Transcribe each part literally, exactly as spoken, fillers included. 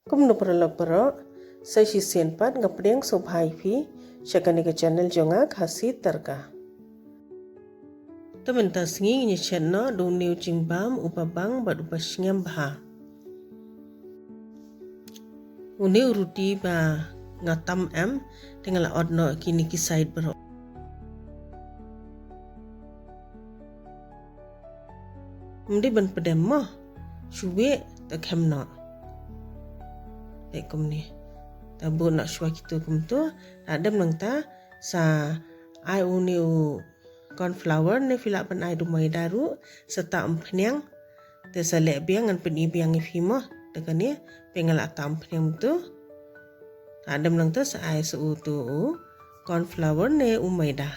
Kumno paralok baroh, sa shisien pat nga pdiang sngewbha ïa phi sha kane ka channel jong nga, Khasi Tyrka. Te mynta sngi ngin ïa shet noh da une u jingbam uba bang bad uba sngem bha. Une u ruti ba nga tam em, te nga la ot noh kine ki side baroh. Ym dei ban pdem mo, shu weh te khem noh. Te kumne. Te buh noh shuwa kito kumto, la dep nangta sa ai une u corn flour ne phi lah ban ai da u maida ruh, sa tah umphniang. Te sa leh biang, ngan pyni biang ïa phi mo. Te kane, phi nga la tah umphniang mynta. La dep nangta sa ai sa uto u corn flour ne u maida.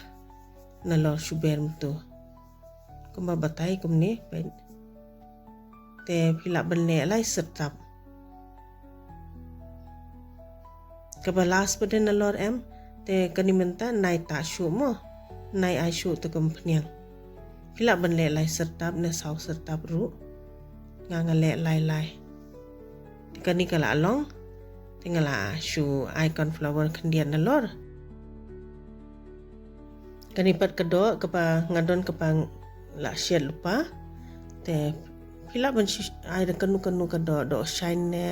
Nalor shu ber mynta. Kumba batai kumne, peit. Te phi lah ban leh lai syrtap. Kaba last pat de nalor em, te kane mynta nai tah shuh mo, nai ai shuh te ka umphniang. Phi lah ban leh lai syrtap ne saw syrtap ruh. Nga nga leh lai lai. Te kane ka la long, te nga la shu ai corn flour khyndiat nalor. Kane pat ka doh kaba nga don kaba la shet lypa. Te phi lah ban shi-, ai da kano kano ka doh, doh shine ne,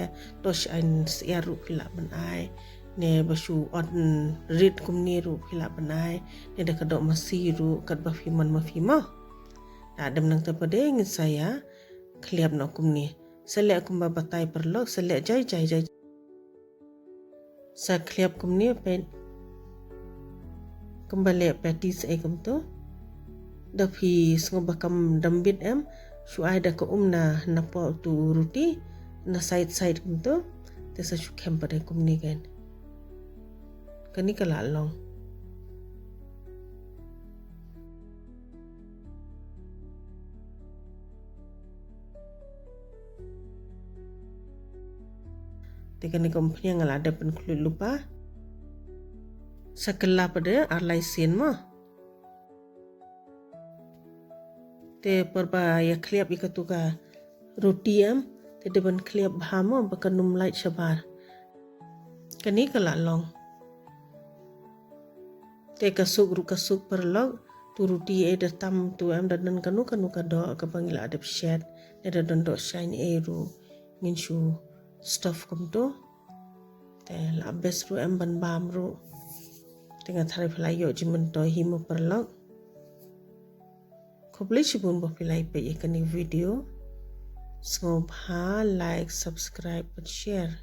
doh shine syiar ruh phi lah ban ai. Ne ba shu ot, mm, rit kumne ruh phi lah ban ai. Ne da ka doh masi ruh katba phi mon ma phi mo. La dep nangta pat de ngin sa ïa khliap noh kumne. Sa leh kumba batai paralok, sa leh jai jai jai. Sa khliap kumne, peit. Kumba leh patties ei kumto. Da phi sngew ba kam dam bit em, shu ai da ka um na, napoh uto u ruti, na side side kumto. Te sa shu khem pat ei kumne kan. Kane ka la long. Te kane ka umphniang nga la dep ban khluit lypa. Sa kylla pat de ar lai sien mo. Te por ba ïa khliap ïa kato ka ruti em, te dei ban khliap bha mo ba kan ym lait shabar. Kane ka la long. Te ka suk ruh ka suk paralok, to ruti ei da tam to em, da don kano kano ka doh kaba ngi la dep shet, ne da don doh shine ei ruh, ngin shu stuff kumto. Te la best ruh em ban bam ruh. Te nga tharai phi la ïoh jingmyntoi hi mo paralok. Khublei shibun ba phi la peit ïa kane ka video. Sngewbha like, subscribe bad share.